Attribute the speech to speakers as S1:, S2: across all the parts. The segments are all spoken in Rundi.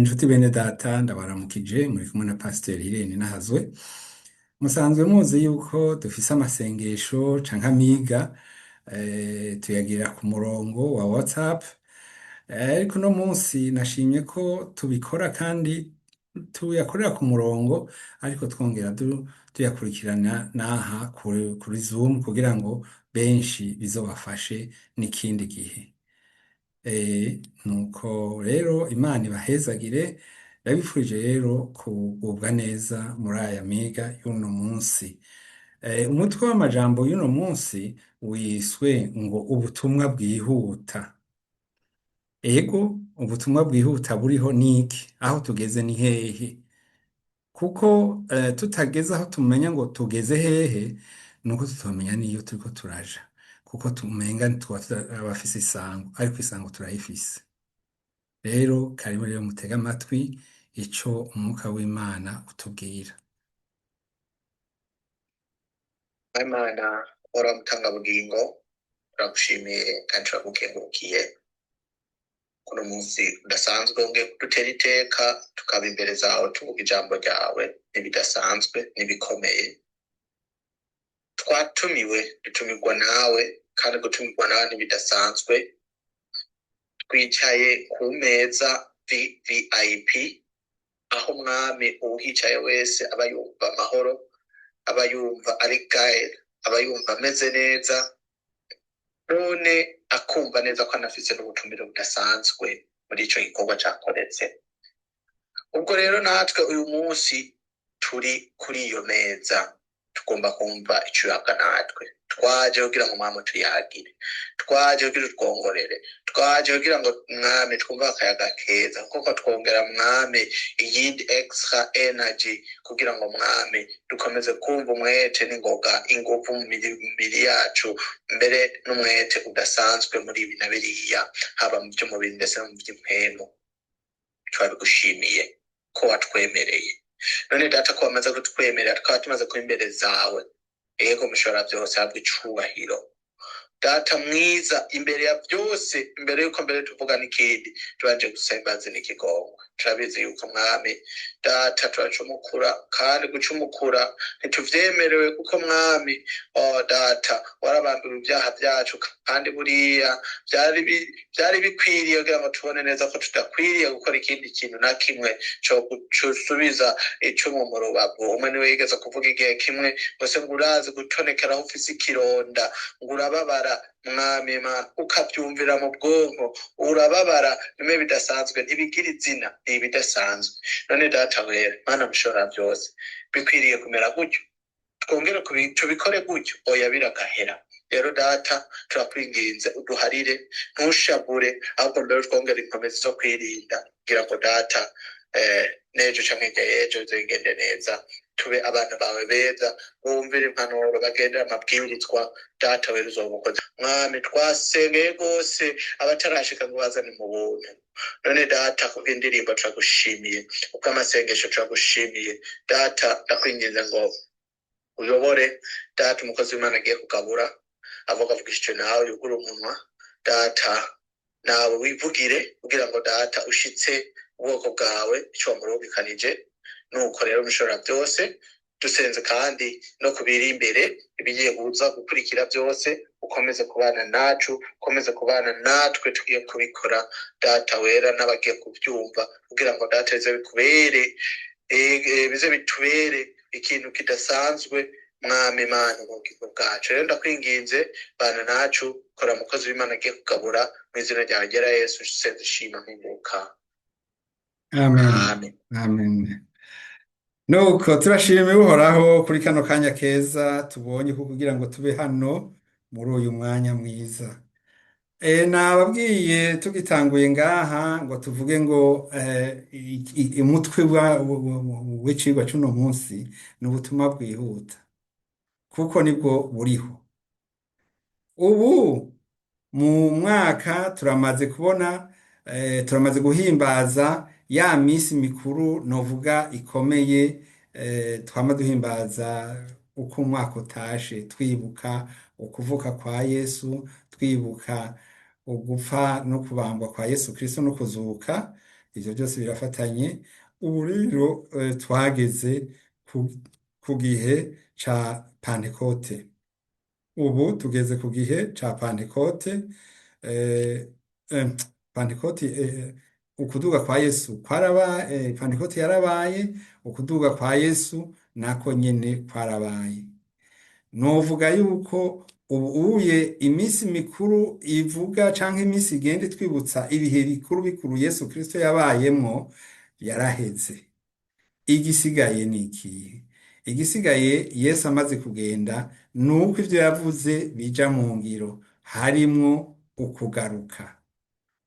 S1: Inshuti bene data, ndabaramukije. Muri kumwe na Pasiteri Irene Nahazwe. Musanzwe muzi yuko dufise amasengesho canke amiga, tuyagira ku murongo wa WhatsApp. Ariko uno munsi nashimye ko tubikora kandi tuyakorera ku murongo, ariko twongera tuyakurikirana n'aha kuri Zoom kugira ngo benshi bizobafashe n'ikindi gihe. Nuko rero Imana ibahezagire, ndabifurije rero kugubwa neza muri aya miga y'uno munsi. Umutwe w'amajambo y'uno munsi wiswe ngo ubutumwa bwihuta. Ego, ubutumwa bwihuta buriho niki? Aho tugeze ni hehe? Kuko tutageze aho tumenya ngo tugeze hehe, nuko tutomenya n'iyo turiko turaja. Kuko tumenga tuba abafise isango, ariko isango turayifise. Rero karibu rero mutege amatwi ico umwuka w'Imana utubwira.
S2: Imana uhora mutangabugingo, turagushimiye kandi turagukengurukiye kuno munsi udasanzwe wongeye kudutera iteka tukaba imbere zawe tuvuga ijambo ryawe n'ibidasanzwe n'ibikomeye. Twatumiwe, dutumirwa nawe, kandi gutumirwa nawe ntibidasanzwe. Twicaye ku meza VVIP, aho mwami uwuhicaye wese aba yumva amahoro, aba yumva ari gael, aba yumva ameze neza, none akumva neza ko anafise n'ubutumire budasanzwe muri ico gikorwa cakoretse. Ubwo rero natwe uyu munsi turi kuri iyo meza, tugomba kumva ico uhabwa natwe. Twaje kugira ngo mwami tuyagire, twaje kugira utwongorere, twaje kugira ngo mwami twumve akayaga keza, kuko twongera mwami iyindi extra energy kugira ngo mwami dukomeze kumva umwete n'ingoga, inguvu mu mibiri yacu, mbere n'umwete udasanzwe muri ibi na biriya, haba mu by'umubiri ndetse no mu by'impwemu. Turabigushimiye ko watwemereye. None data, ko wamaze kutwemerera, tukaba tumaze kuba imbere zawe, ego mushobora byose, habwa icubahiro. Data mwiza, imbere ya byose, imbere yuko mbere tuvuga n'ikindi, tubanje gusaba imbabazi n'ikigongwe. Turabizi yuko mwami data turacumukura, kandi gucumukura ntituvyemerewe, kuko mwami, oh data, warabambiwe ibyaha byacu, kandi buriya byari bikwiriye kugira ngo tubone neza ko tudakwiriye gukora ikindi kintu na kimwe co gusubiza icumu mu rubavu. Umwe niwe yigeze kuvuga igihe kimwe ngo se ngo urazi gutonekera aho ufise ikironda, ngo urababara mwami Imana, ukabyumvira mu bwonko, urababara bimwe bidasanzwe, ntibigira izina, ni ibidasanzwe. None data wera, Mana mushobora byose, bikwiriye kumera gutyo, twongere tubikore gutyo? Oya, biragahera. Rero data, turakwinginze uduharire, ntushabure, ahubwo mbere twongere inkomezi zo kwirinda, kugira ngo data, n'ejo canke hirya y'ejo bizogende neza, tube abantu bawe beza, bumvira impanuro, bagendera amabwirizwa. Data wera, uzoba ukoze. Mwami, twasengeye rwose abatarashika ngo bazane mu buntu. None data, kubw'indirimbo turagushimiye, kubw'amasengesho turagushimiye. Data, ndakwinginze ngo uyobore data umukozi w'Imana agiye kugabura, avuga avugishije nawe, yugure umunwa data, nawe wivugire, kugira ngo data ushitse ubwoko bwawe ico wamurongekanije. Nuko rero mushobora byose, dusenze kandi no kubiri imbere, ibigiye kuza gukurikira byose, ukomeze kubana nacu, ukomeze kubana natwe tugiye kubikora, data wera, n'abagiye kubyumva, kugira ngo data bize bikubere, bize bitubere ikintu kidasanzwe, mwami Imana, mu bugingo bwacu. Rero ndakwinginze, bana nacu, kora mukozi w'Imana agiye kugabura, mu izina ryawe ryera Yesu senze shima nkunguka.
S1: Amen.
S2: Amen.
S1: Amen. Nuko turashima Uhoraho kuri kano kanya keza tubonye ko kugira ngo tube hano muri uyu mwanya mwiza. Nababwiye tugitanguye ngaha ngo tuvuge ngo umutwe w'icigwa c'uno munsi ni ubutumwa bwihuta, kuko nibwo buriho. Ubu mu mwaka turamaze kubona, turamaze guhimbaza ya misi mikuru novuga ikomeye, twama duhimbaza uko umwaka utashe, twibuka ukuvuka kwa Yesu, twibuka ugupfa no kubambwa kwa Yesu Kristo no kuzuka. Ivyo byose birafatanye. Ubu rero twageze ku, ku gihe ca Pantekote. Ubu tugeze ku gihe ca Pantekote. Eh, eh, Pantekote, ukuduga kwa Yesu kwarabaye, Pantekote yarabaye, ukuduga kwa Yesu nako nyene kwarabaye. Novuga yuko ubu uye iminsi mikuru ivuga canke iminsi igenda itwibutsa ibihe bikuru bikuru Yesu Kristo yabayemwo yaraheze. Igisigaye ni ikihe? Igisigaye Yesu amaze kugenda ni uko ivyo yavuze bija mu ngiro, harimwo ukugaruka.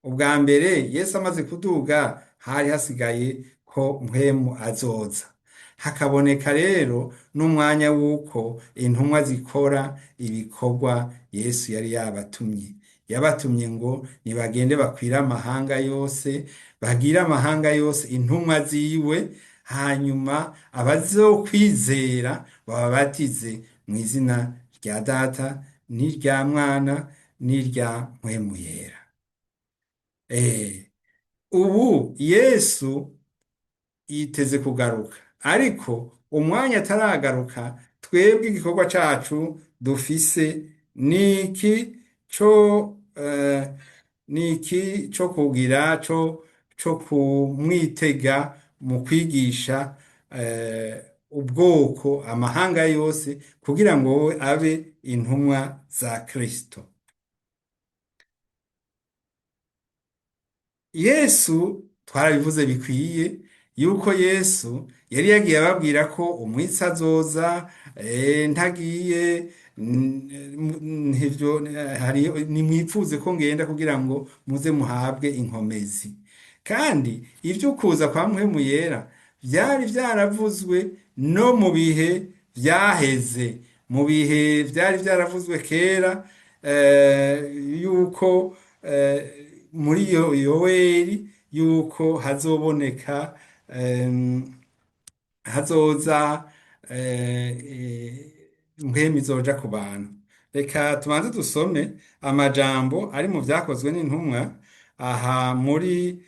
S1: Ubwa mbere Yesu amaze kuduga hari hasigaye ko Mpwemu azoza. Hakaboneka rero n'umwanya w'uko intumwa zikora ibikorwa Yesu yari yabatumye. Yabatumye ngo nibagende bakwire amahanga yose, bagire amahanga yose intumwa ziwe, hanyuma abazokwizera bababatize mu izina rya Data n'irya Mwana n'irya Mpwemu Yera. Ubu Yesu yiteze kugaruka, ariko umwanya ataragaruka, twebwe igikorwa cacu dufise niki co niki co kugira co kumwitega mu kwigisha ubwoko amahanga yose kugira ngo abe intumwa za Kristo. Yesu twarabivuze bikwiye yuko Yesu yari yagiye ababwira ko umwitsi azoza, ntagiye ntivyo hari nimwipfuze ko ngenda kugira ngo muze muhabwe inkomezi. Kandi ivyo kuza kwa Mpwemu Yera vyari vyaravuzwe no mu bihe vyaheze, mu bihe vyari vyaravuzwe kera, yuko muri Yoweri yuko hazoboneka, hazoza mpwemu izoja ku bantu. Reka tubanze dusome amajambo ari mu vyakozwe n'intumwa, aha muri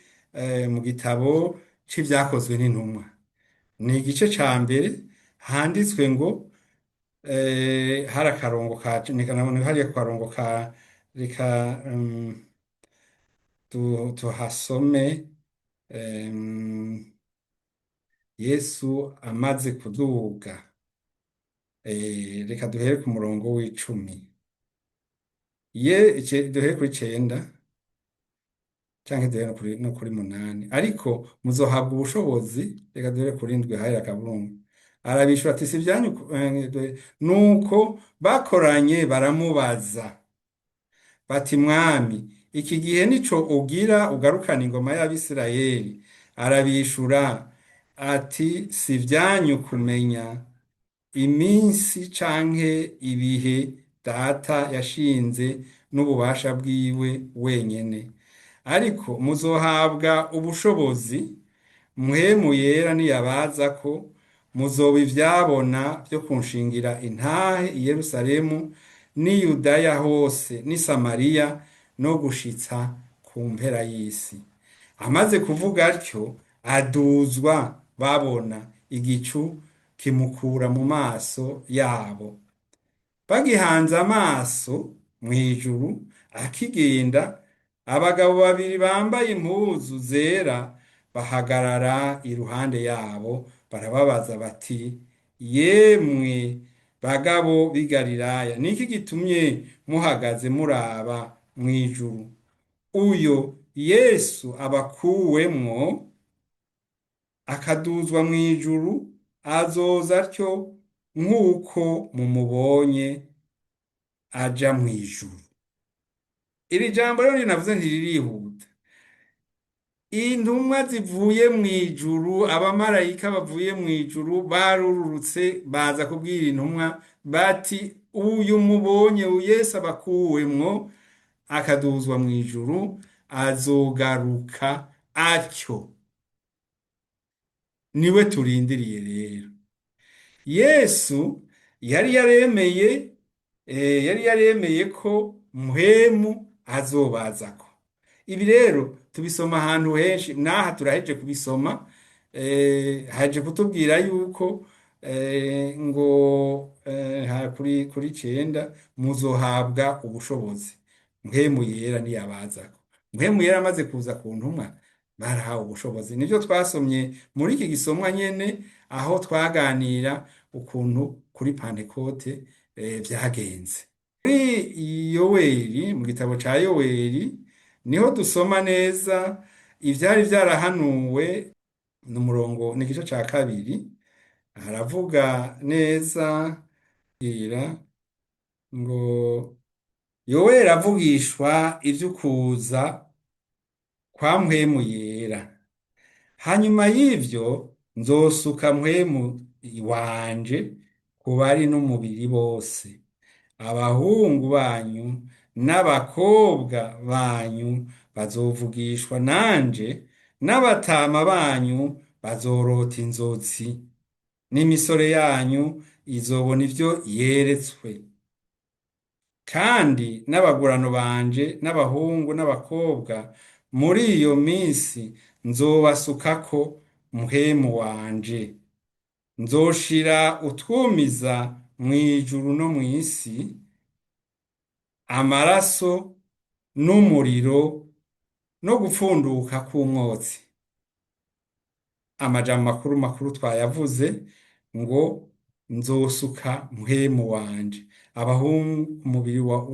S1: mu gitabo c'ivyakozwe n'intumwa. Ni igice ca mbere handitswe ngo hari akarongo ka hariya karongo ka reka tuhasome. Yesu amaze kuduga, reka duhere ku murongo w'icumi, duhere kuri 9 canke duhere no kuri 8. Ariko muzohabwa ubushobozi. Reka duhere kuri 7 hari akaburungu. Arabishura ati si ibyanyu nuko bakoranye baramubaza bati: Mwami, iki gihe nico ugira ugarukana ingoma y'Abisirayeli? Arabishura ati: si ibyanyu kumenya iminsi canke ibihe Data yashinze n'ububasha bwiwe wenyene, ariko muzohabwa ubushobozi Mpwemu Yera niyabazako, muzoba ivyabona vyo kunshingira intahe i Yerusalemu n'i Yudaya hose n'i Samariya no gushitsa ku mpera y'isi. Amaze kuvuga atyo aduzwa babona, igicu kimukura mu maso yabo. Bagihanze amaso mw'ijuru akigenda, abagabo babiri bambaye impuzu zera bahagarara iruhande yabo, barababaza bati: yemwe bagabo b'i Galilaya, niki gitumye muhagaze muraba mw'ijuru? Uyo Yesu abakuwemwo akaduzwa mw'ijuru azoza atyo nk'uko mumubonye aja mw'ijuru. Iri jambo rero rinavuze ntiririhuta. Intumwa zivuye mw'ijuru, abamarayika bavuye mw'ijuru barururutse baza kubwira intumwa bati: uyu mubonye Yesu abakuwemwo akaduzwa mw'ijuru azogaruka atyo. Niwe turindiriye rero. Yesu yari yaremeye ko Mpwemu azobazako. Ibi rero tubisoma ahantu henshi, n'aha turaheje kubisoma, haje kutubwira yuko ngo kuri cenda muzohabwa ubushobozi. Mpwemu Yera niyabazako. Mpwemu Yera amaze kuza ku ntumwa barahawe ubushobozi. Nivyo twasomye muri iki gisomwa nyene, aho twaganira ukuntu kuri Pantekote vyagenze. Muri Yoweri, mu gitabo ca Yoweri, niho dusoma neza ivyari vyarahanuwe n'umurongo, n'igice ca kabiri, haravuga neza ira ngo Yoweri avugishwa ivy'ukuza kwa Mpwemu Yera. Hanyuma y'ivyo nzosuka Mpwemu wanje ku bari n'umubiri bose, abahungu banyu n'abakobwa banyu bazovugishwa nanje, n'abatama banyu bazorota inzozi, n'imisore yanyu izobona ivyo yeretswe. Kandi n'abagurano banje n'abahungu n'abakobwa muri iyo minsi nzobasukako Mpwemu wanje, nzoshira utwumiza mw'ijuru no mw'isi, amaraso n'umuriro no gupfunduka k'umwotsi. Amajambo makuru makuru twayavuze ngo nzosuka Mpwemu wanje abahungu umubiri wa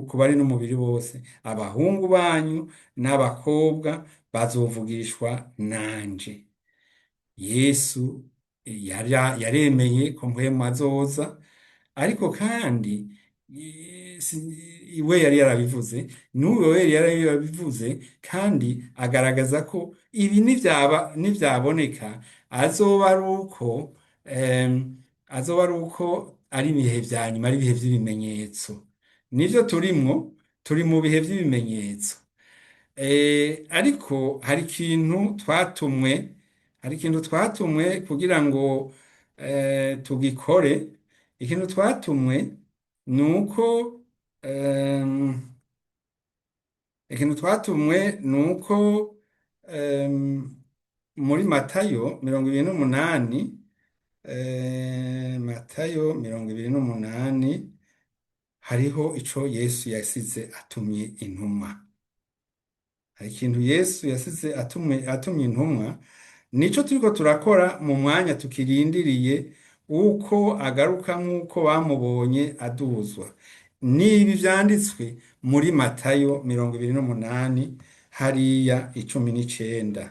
S1: ku bari n'umubiri bose, abahungu banyu n'abakobwa bazovugishwa nanje. Yesu yaremeye ko Mpwemu azoza, ariko kandi we yari yarabivuze, n'uwo we yari yarabivuze, kandi agaragaza ko ibi nivyaboneka azoba ari uko azoba ari uko ari ibihe vya nyuma, ari ibihe vy'ibimenyetso. Nivyo turimwo, turi mu bihe vy'ibimenyetso. Ariko hari ikintu twatumwe, hari ikintu twatumwe kugira ngo tugikore. Ikintu twatumwe nuko ikintu twatumwe nuko muri Matayo 28, Matayo 28, hariho ico Yesu yasize atumye intumwa. Hari ikintu Yesu yasize atumye intumwa, nico turiko turakora mu mwanya tukirindiriye uko agaruka nk'uko bamubonye aduzwa. Nibi vyanditswe muri Matayo 28 hariya 19.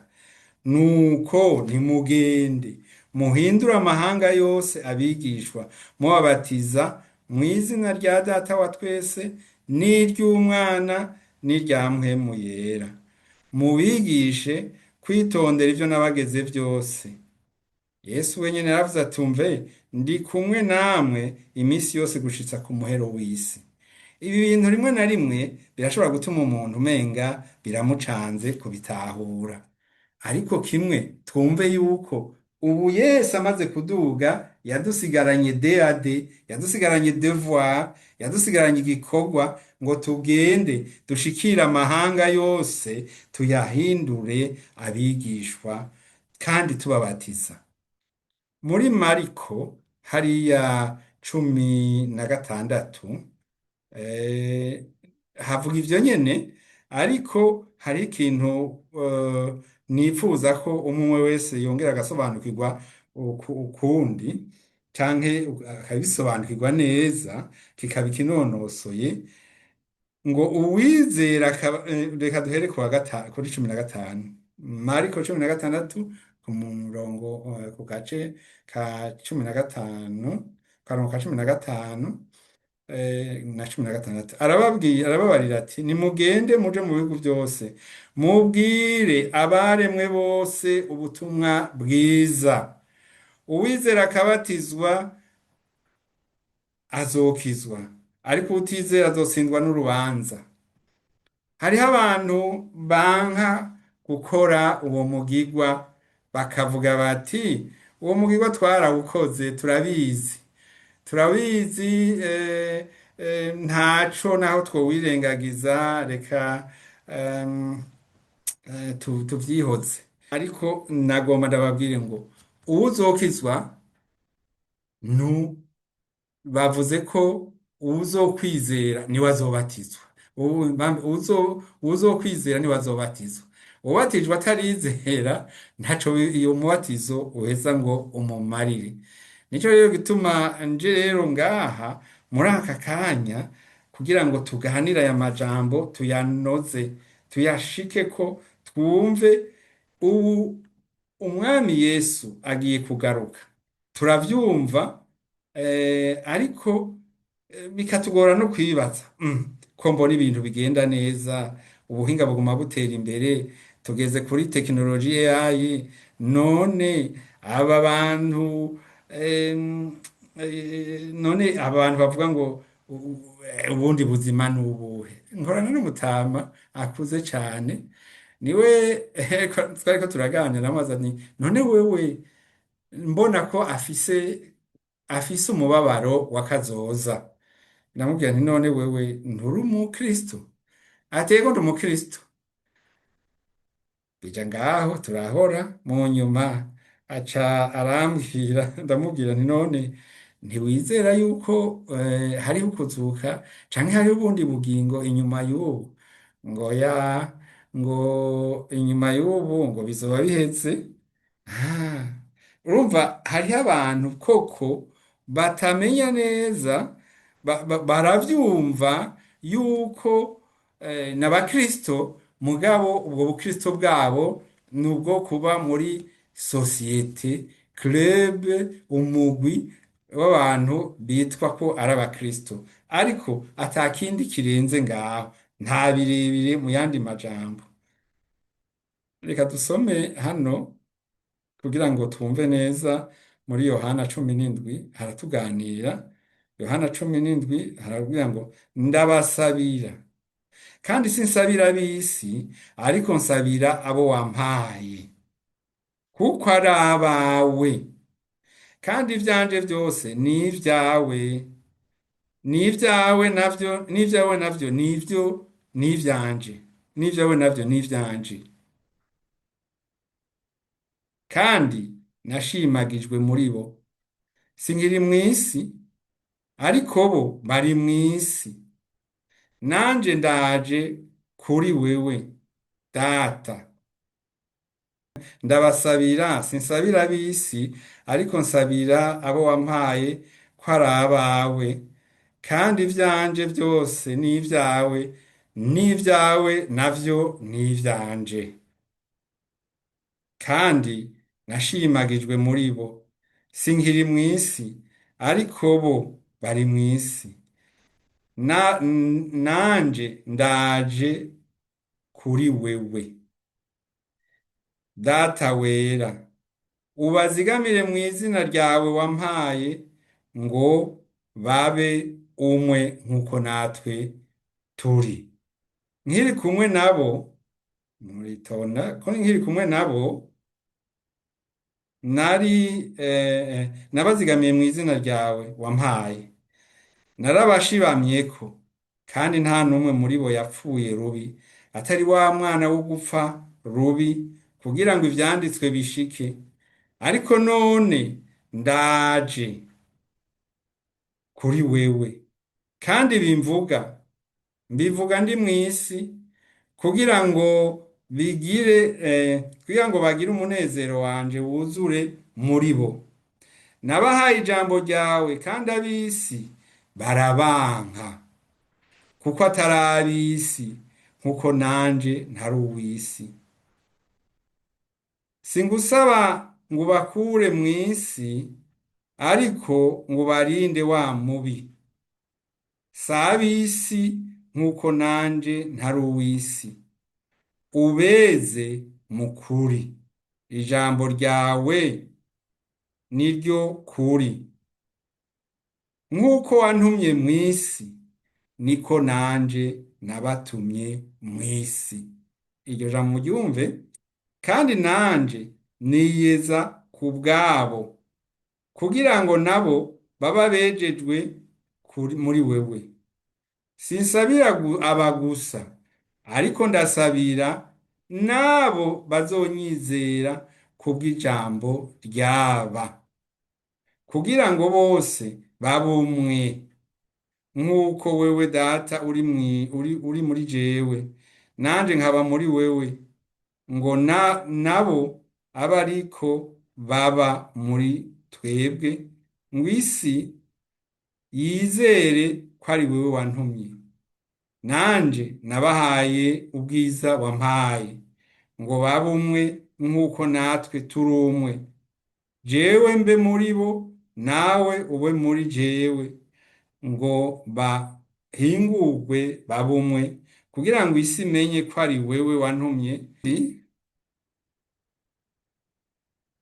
S1: Nuko nimugende muhindure amahanga yose abigishwa, mubabatiza mw'izina rya Data wa twese n'iry'Umwana n'irya Mpwemu Yera, mubigishe kwitondera ivyo nabageze vyose. Yesu wenyene yaravuze ati umve ndi kumwe namwe iminsi yose gushitsa ku muhero w'isi. Ibi bintu rimwe na rimwe birashobora gutuma umuntu umenga biramucanze kubitahura, ariko kimwe twumve yuko ubu Yesu amaze kuduga yadusigaranye DAD, yadusigaranye devoir, yadusigaranye igikorwa ngo tugende dushikire amahanga yose tuyahindure abigishwa kandi tubabatiza. Muri Mariko hariya 16, havuga ivyo nyene, ariko hari ikintu nifuza ko umwe wese yongera agasobanukirwa ukundi canke akabisobanukirwa neza kikaba ikinonosoye, ngo uwizera reka duhere ku wa kuri 15, Mariko 16 ku murongo, ku gace ka 15, karongo ka 15 na 16. Arababwiye, arababarira ati nimugende muje mu bihugu byose mubwire abaremwe bose ubutumwa bwiza. Uwizera akabatizwa azokizwa, ariko utizera azotsindwa n'urubanza. Hariho abantu banka gukora uwo mugigwa, bakavuga bati uwo mugigwa twarawukoze, turabizi, turabizi, ntaco naho twowirengagiza, reka em, tuvyihoze. Ariko nagomba ndababwire ngo uwuzokizwa nu bavuze ko uwuzokwizera niwe azobatizwa. Uwuzokwizera niwe azobatizwa. Ubatijwe atarizera ntaco iyo mubatizo uheza ngo umumarire. Nico rero gituma nje rero ngaha muri aka kanya kugira ngo tuganire aya majambo, tuyanoze, tuyashikeko, twumve. Ubu umwami Yesu agiye kugaruka, turavyumva, ariko bikatugora no kwibaza. Ko mbona ibintu bigenda neza, ubuhinga buguma butera imbere, tugeze kuri tekinoloji AI, none aba bantu em, none aba bantu bavuga ngo ubundi buzima ni ubuhe? Nkorana n'umutama akuze cane, niwe twariko turaganira, ndamubaza nti none wewe, mbona ko afise umubabaro wa kazoza, ndamubwira nti none wewe nturi umukristo? Ati yego ndi umukristo. Bija ngaho turahora, mu nyuma aca arambwira, ndamubwira nti none ntiwizera yuko hariho ukuzuka canke hariho ubundi bugingo inyuma y'ubu? Ngo ya, ngo inyuma y'ubu ngo bizoba biheze. Ah, urumva hariho abantu koko batamenya neza, baravyumva yuko n'abakristo, mugabo ubwo bukristo bwabo ni ubwo kuba muri sosiyete, club, umugwi w'abantu bitwa ko ari abakristo, ariko atakindi kirenze ngaho, nta birebire mu yandi majambo. Reka dusome hano kugira ngo twumve neza. Muri Yohana 17 haratuganira. Yohana 17 harabwira ngo ndabasabira, kandi sinsabira ab'isi, ariko nsabira abo wampaye, kuko ari abawe, kandi ivyanje vyose ni ivyawe, n'ivyawe navyo, n'ivyawe navyo nivyo n'ivyanje, n'ivyawe navyo n'ivyanje, kandi nashimagijwe muri bo. Sinkiri mw'isi, ariko bo bari mw'isi, nanje ndaje kuri wewe Data. Ndabasabira, sinsabira ab'isi, ariko nsabira abo wampaye, ko ari abawe, kandi ivyanje vyose ni ivyawe, n'ivyawe navyo ni ivyanje, kandi nashimagijwe muri bo. Sinkiri mw'isi, ariko bo bari mw'isi, nanje ndaje kuri wewe. Data wera, ubazigamire mw'izina ryawe wampaye, ngo babe umwe nk'uko natwe turi. Nkiri kumwe nabo, muritonda ko nkiri kumwe nabo nari nabazigamiye mw'izina ryawe wampaye, narabashibamyeko, kandi nta n'umwe muri bo yapfuye rubi, atari wa mwana wo gupfa rubi, kugira ngo ivyanditswe bishike. Ariko none ndaje kuri wewe, kandi bimvuga mbivuga ndi mw'isi, kugira ngo bigire kugira ngo bagire umunezero wanje wuzure muri bo. Nabahaye ijambo ryawe, kandi ab'isi barabanka, kuko atari ab'isi, nkuko nanje ntari uw'isi. Singusaba ngo ubakure mw'isi, ariko ngo ubarinde wa mubi. Si ab'isi, nkuko nanje ntari uw'isi. Ubeze mu kuri, ijambo ryawe niryo kuri. Nk'uko wantumye mw'isi, niko nanje nabatumye mw'isi. Iryo jambo muryumve. Kandi nanje niyeza ku bwabo, kugira ngo nabo baba bejejwe muri wewe. Sinsabira aba gusa, Ariko ndasabira n'abo bazonyizera kubw'ijambo ryaba, kugira ngo bose babe umwe, nk'uko wewe Data uri muri jewe, nanje nkaba muri wewe, ngo nabo abe ariko baba muri twebwe, ngo isi yizere ko ari wewe wantumye. Nanje nabahaye ubwiza wampaye, ngo babe umwe nk'uko natwe turi umwe. Jewe mbe muri bo, nawe ube muri jewe, ngo bahingurwe babe umwe, kugira ngo isi imenye ko ari wewe wantumye,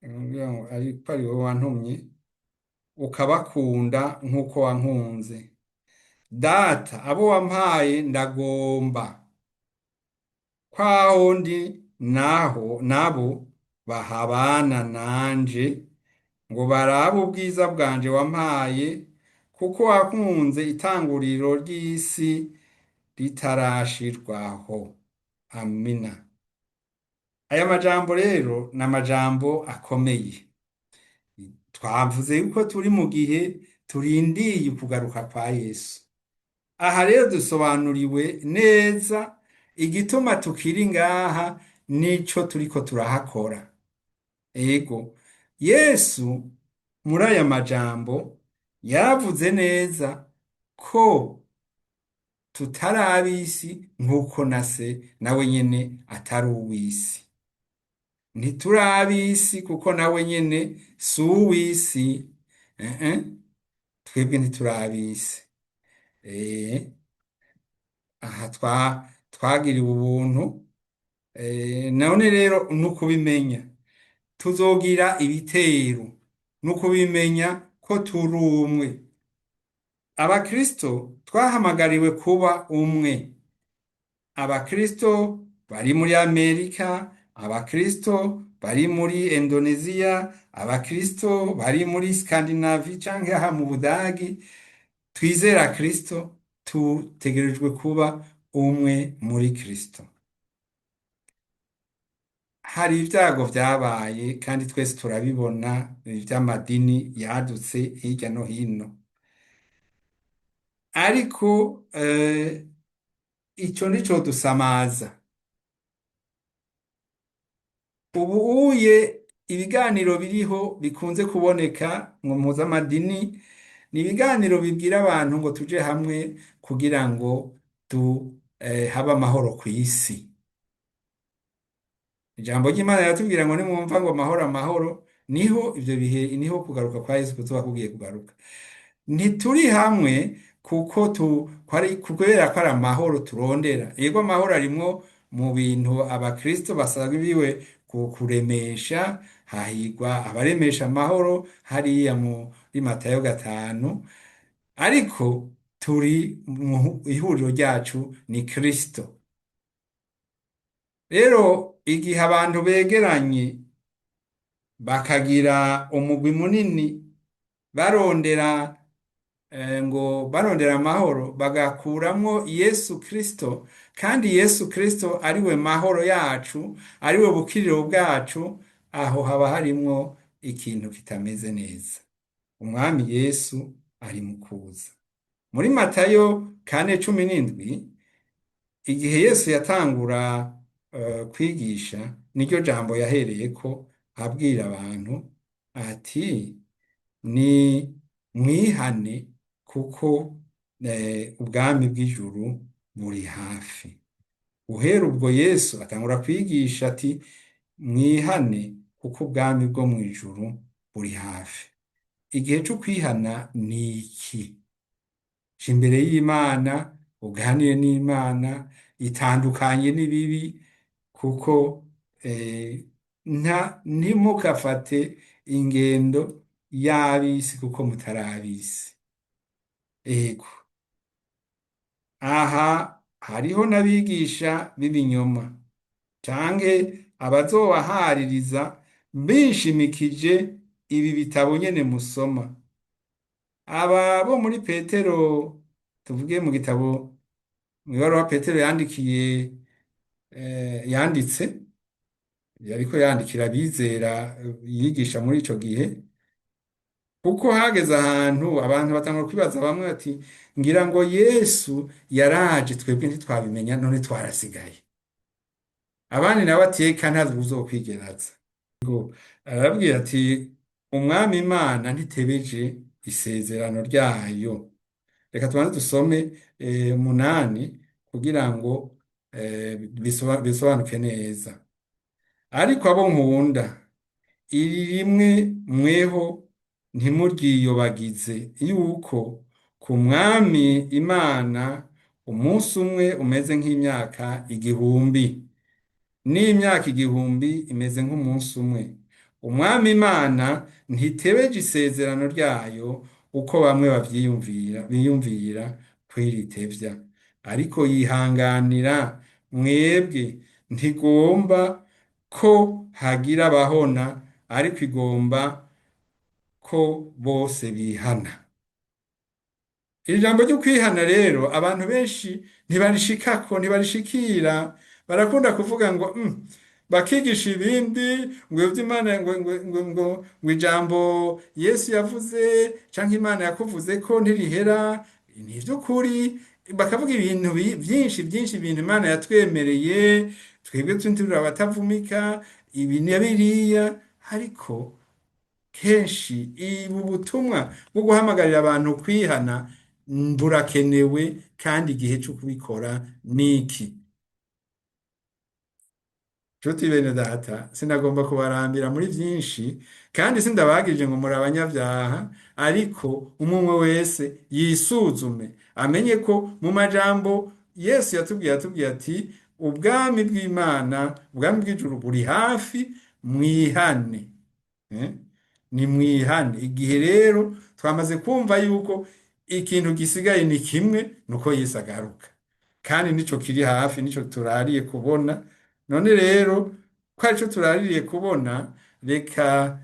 S1: kugira ngo ko ari wewe wantumye, ukabakunda nk'uko wankunze. Data, abo wampaye ndagomba ko aho ndi naho nabo bahabana nanje, ngo barabe ubwiza bwanje wampaye, kuko wakunze itanguriro ry'isi ritarashirwaho. Amina. Aya majambo rero ni amajambo akomeye. Twavuze yuko turi mu gihe turindiye ukugaruka kwa Yesu. Aha rero dusobanuriwe neza igituma tukiri ngaha n'ico turiko turahakora. Ego, Yesu muri aya majambo yaravuze neza ko tutari ab'isi nk'uko na se nawe nyene atari uw'isi. Ntituri ab'isi kuko nawe nyene si uw'isi. Twebwe ntituri ab'isi. Aha twagiriwe ubuntu. None rero n'ukubimenya tuzogira ibitero, n'ukubimenya ko turi umwe. Abakristo twahamagariwe kuba umwe. Abakristo bari muri Amerika, abakristo bari muri Indonesia, abakristo bari muri Scandinavie canke aha mu Budagi, twizera Kristo, tutegerejwe kuba umwe muri Kristo. Hari ibyago vyabaye kandi twese turabibona, vy'amadini yadutse hirya no hino. Ariko ico nico dusamaza. Ubu uye ibiganiro biriho bikunze kuboneka mu mpuzamadini ni ibiganiro bibwira abantu ngo tuje hamwe kugira ngo tu habe amahoro kw'isi. Ijambo ry'Imana riratubwira ngo nimwumva ngo amahoro amahoro, niho ivyo bihe, niho kugaruka kwa Yesu kuzoba kugiye kugaruka. Ntituri hamwe kuko kubera ko ari amahoro turondera. Yego, amahoro arimwo mu bintu abakristo basabiwe kuremesha, hahigwa abaremesha amahoro hariya muri Matayo 5, ariko turi mu ihuriro ryacu ni Kristo. Rero igihe abantu begeranye bakagira umugwi munini barondera ngo barondera amahoro, bagakuramwo Yesu Kristo, kandi Yesu Kristo ariwe mahoro yacu, ariwe bukiriro bwacu, aho haba harimwo ikintu kitameze neza. Umwami Yesu ari mu kuza. Muri Matayo 4:17, igihe Yesu yatangura kwigisha, niryo jambo yahereyeko abwira abantu ati: ni mwihane kuko ubwami bw'ijuru buri hafi. Uhera ubwo Yesu atangura kwigisha ati: mwihane kuko ubwami bwo mu ijuru buri hafi. Igihe co kwihana ni iki? Ja imbere y'Imana, uganire n'Imana, itandukanye n'ibibi, kuko ntimukafate ingendo y'ab'isi kuko mutari ab'isi. Ego, aha hariho n'abigisha b'ibinyoma canke abazobahaririza bishimikije ibi bitabo nyene musoma. Aba bo muri Petero, tuvuge mu gitabo mw'ibaruwa Petero yandikiye yanditse, yariko yandikira abizera yigisha muri ico gihe, kuko hageze ahantu abantu batangura kwibaza bamwe bati ngira ngo Yesu yaraje twebwe ntitwabimenya none twarasigaye. Abandi nabo ati eka ntazi uzokwigera aza. Arababwira ati umwami Imana ntitebeje isezerano ryayo. Reka tubanze dusome 8 kugira ngo bisobanuke neza. Ariko abo nkunda, iri rimwe mweho ntimuryiyobagize yuko ku mwami Imana umunsi umwe umeze nk'imyaka 1000, n'imyaka 1000 imeze nk'umunsi umwe. Umwami Imana ntitebeje isezerano ryayo uko bamwe bavyiyumvira biyumvira kwiritevya, ariko yihanganira mwebwe, ntigomba ko hagira abahona, ariko igomba ko bose bihana. Iri jambo ryo kwihana rero abantu benshi ntibarishikako, ntibarishikira. Barakunda kuvuga ngo bakigisha ibindi ngo ivyo Imana ngo ijambo Yesu yavuze canke Imana yakuvuze ko ntirihera, ni ivy'ukuri. Bakavuga ibintu vyinshi vyinshi, ibintu Imana yatwemereye twebwe turi abatavumika, ibi na biriya, ariko kenshi ubu butumwa bwo guhamagarira abantu kwihana burakenewe, kandi igihe cyo kubikora niki. Nshuti bene data, sinagomba kubarambira muri vyinshi, kandi sindabagije ngo muri abanyabyaha, ariko umwe umwe wese yisuzume amenye ko mu majambo Yesu yatubwiye ati ubwami bw'Imana, ubwami bw'ijuru buri hafi, mwihane. Ni mwihane. Igihe rero twamaze kumva yuko ikintu gisigaye ni kimwe, nuko Yesu agaruka, kandi nico kiri hafi, nico turariye kubona. None rero ko arico turaririye kubona, reka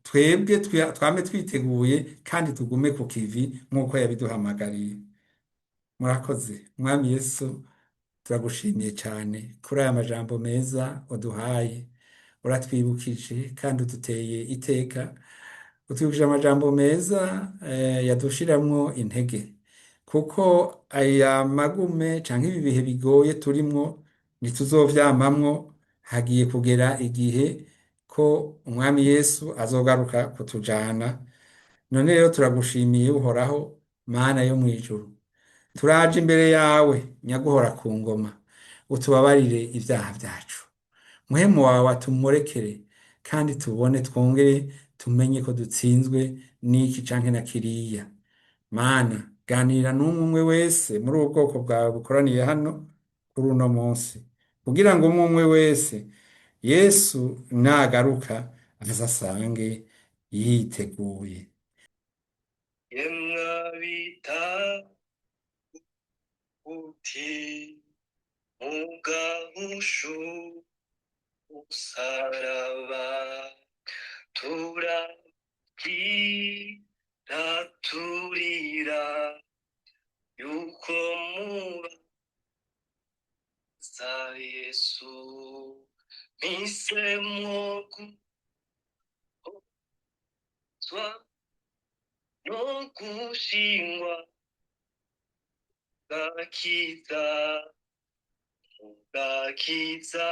S1: twebwe twame twiteguye kandi tugume ku kivi nk'uko yabiduhamagariye. Murakoze. Mwami Yesu, turagushimiye cyane kuri aya majambo meza uduhaye. Uratwibukije kandi uduteye iteka, utwibukije amajambo meza yadushiramwo intege, kuko aya magume canke ibi bihe bigoye turimwo ntituzovyamamwo. Hagiye kugera igihe ko umwami Yesu azogaruka kutujana. None rero turagushimiye Uhoraho, Mana yo mw'ijuru, turaje imbere yawe nyaguhora ku ngoma, utubabarire ibyaha byacu. Muhemu wawe atumurekere kandi tubone, twongere tumenye ko dutsinzwe n'iki canke na kiriya. Mana, ganira n'umwe umwe wese muri ubu bwoko bwawe bukoraniye hano kuri uno munsi, kugira ngo umwe umwe wese Yesu nagaruka azasange yiteguye.
S2: Yemwe abita uti mugahushu usaraba, turabwira turira yuko mubaza Yesu, mpisemwo guzwa no gushingwa gakiza, gakiza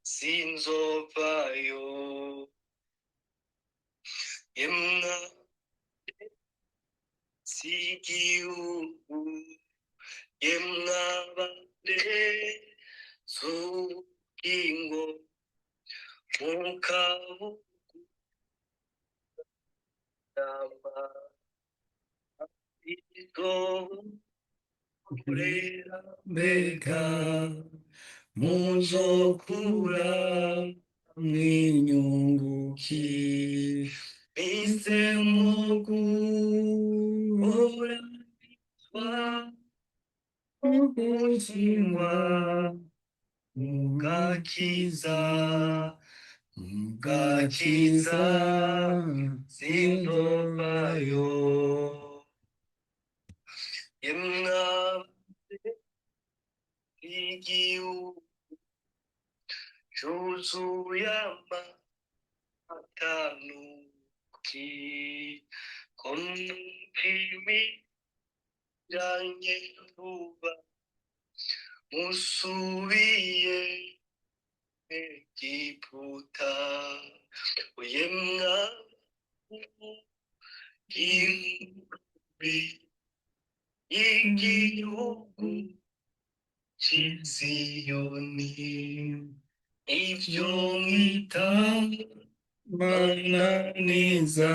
S2: sinzovayo. Yemwe sigihugu, yemwe abarezi ubugingo, mukabugama izokorera,
S1: Mbega
S2: muzokura
S1: mwinyungu
S2: ki? Mpisemwo guhorazwa gushingwa gakiza, gakiza sinzovayo. Yemwe Igihugu cyuzuye amata n'ubuki, ko ntimiranye vuba musubiye Egiputa. Oyemwa inkubi y'igihugu cy'i Siyoni, ibyo mwita
S1: Mananiza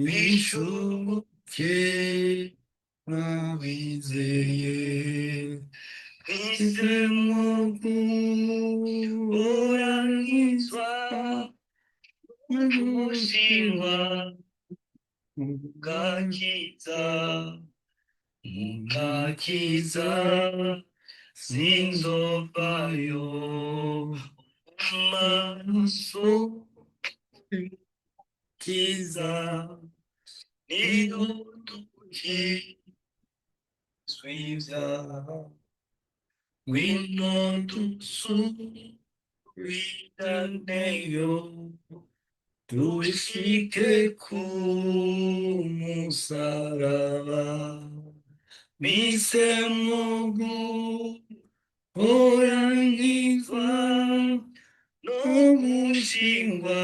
S1: bishuke n'abizeye
S2: mwisemo guhoranizwa gushingwa mugakiza, mugakiza sinzovayo amaraso kiza niyo dukizwa ibyaha, ngwino dusubiraneyo dushike ku musaraba, mpisemo guhoranizwa no gushingwa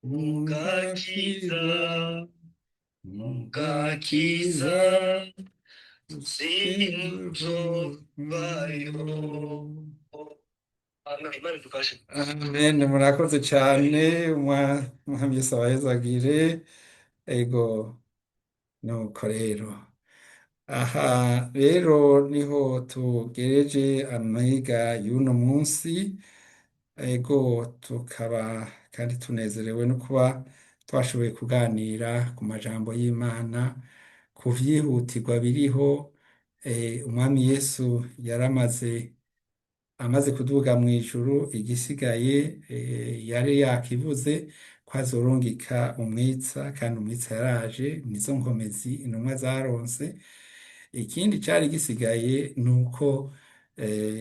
S2: mugakiza, mugakiza sinzovayo. Amen. Imana idufashe.
S1: Amen. Murakoze cyane, Umwami Yesu abahezagire. Ego, nuko rero aha rero niho tugereje amiga y'uno munsi. Ego, tukaba kandi tunezerewe no kuba twashoboye kuganira ku majambo y'Imana, ku vyihutirwa biriho. Umwami Yesu yaramaze amaze kuduga mu ijuru, igisigaye yari yakivuze ko azorungika umwitsa, kandi umwitsa yaraje, nizo nkomezi intumwa zaronse. Ikindi cari gisigaye ni uko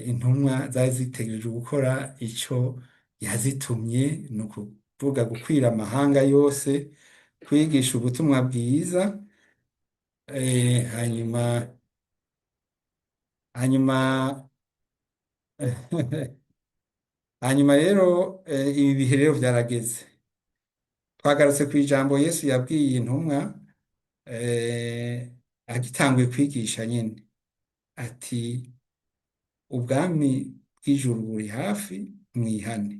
S1: intumwa zari zitegereje gukora ico yazitumye, ni ukuvuga gukwira amahanga yose, kwigisha ubutumwa bwiza. Hanyuma rero ibi bihe rero vyarageze. Twagarutse ku ijambo Yesu yabwiye intumwa agitanguye kwigisha nyene, ati ubwami bw'ijuru buri hafi, mwihane.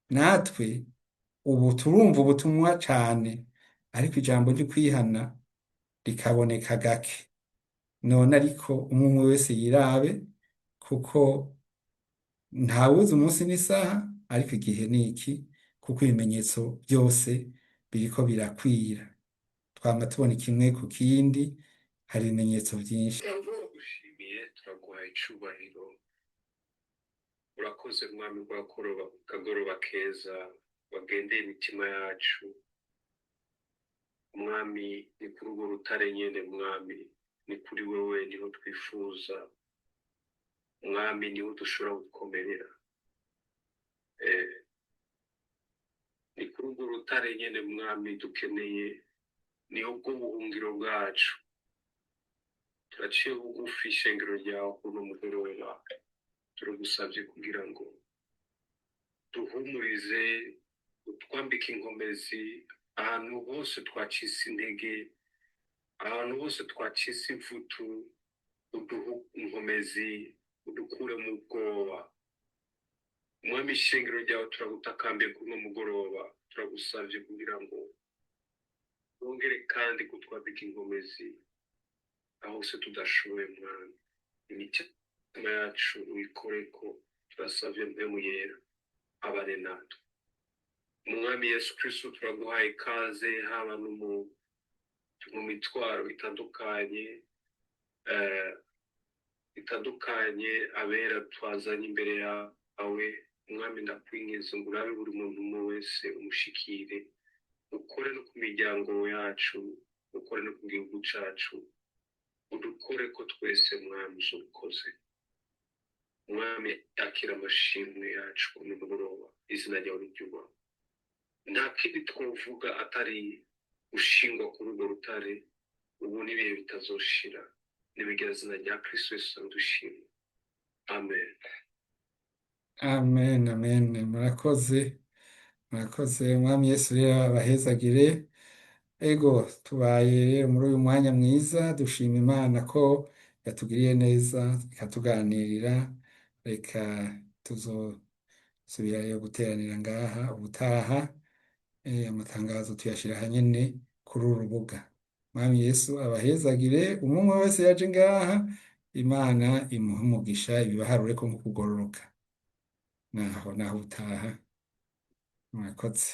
S1: Natwe ubu turumva ubutumwa cane, ariko ijambo ryo kwihana rikaboneka gake. None ariko umwe umwe wese yirabe, kuko ntawuzi umunsi n'isaha, ariko igihe ni iki, kuko ibimenyetso byose biriko birakwira. Twama tubona kimwe ku kindi, hari ibimenyetso vyinshi.
S3: Turagushimiye, turaguha icubahiro. Urakoze Mwami rwakoroba kagoroba keza wagendeye imitima yacu. Mwami, ni kuri urwo rutare nyene, Mwami, ni kuri wewe niho twifuza. Mwami, niho dushobora gukomerera. Ni kuri urwo rutare nyene, Mwami, dukeneye, niho bwo buhungiro bwacu. Turaciye bugufi ishengero ryawe kuri uno mugoroba, turagusabye kugira ngo duhumurize, utwambike inkomezi ahantu hose twacitse intege, ahantu hose twacitse imfutu, uduhe inkomezi, udukure mu bwoba. Mwami, ishengero ryawe turagutakambiye kuri uno mugoroba, turagusabye kugira ngo wongere kandi kutwambika inkomezi aho hose tudashoboye. Mwami, imitima yacu uyikoreko, turasabye Mpwemu Yera abane natwe. Umwami Yesu Kristo, turaguhaye ikaze, haba no mu mitwaro itandukanye itandukanye abera twazanye imbere yawe. Umwami, ndakwinginze ngo urabe buri muntu umwe wese, umushikire, ukore no ku miryango yacu, ukore no ku gihugu cacu. Udukore ko twese, Mwami, uzubukoze. Mwami, akira amashimwe yacu kuno mugoroba, izina ryawe ryubahwe. Nta kindi twovuga atari gushingwa kuri urwo rutare ubu n'ibihe bitazoshira. N'ibigira izina rya Kristo Yesu dushima, amen.
S1: Amen, amen. Murakoze, murakoze. Umwami Yesu rero abahezagire. Ego, tubaye rero muri uyu mwanya mwiza, dushima Imana ko yatugiriye neza ikatuganirira. Reka tuzosubirayo guteranira ngaha ubutaha. Amatangazo tuyashira hanyene kuri uru rubuga. Mwami Yesu abahezagire. Umwe wese yaje ngaha, Imana imuhe umugisha, ibibaharureko nko kugororoka. Naho naho utaha, murakoze.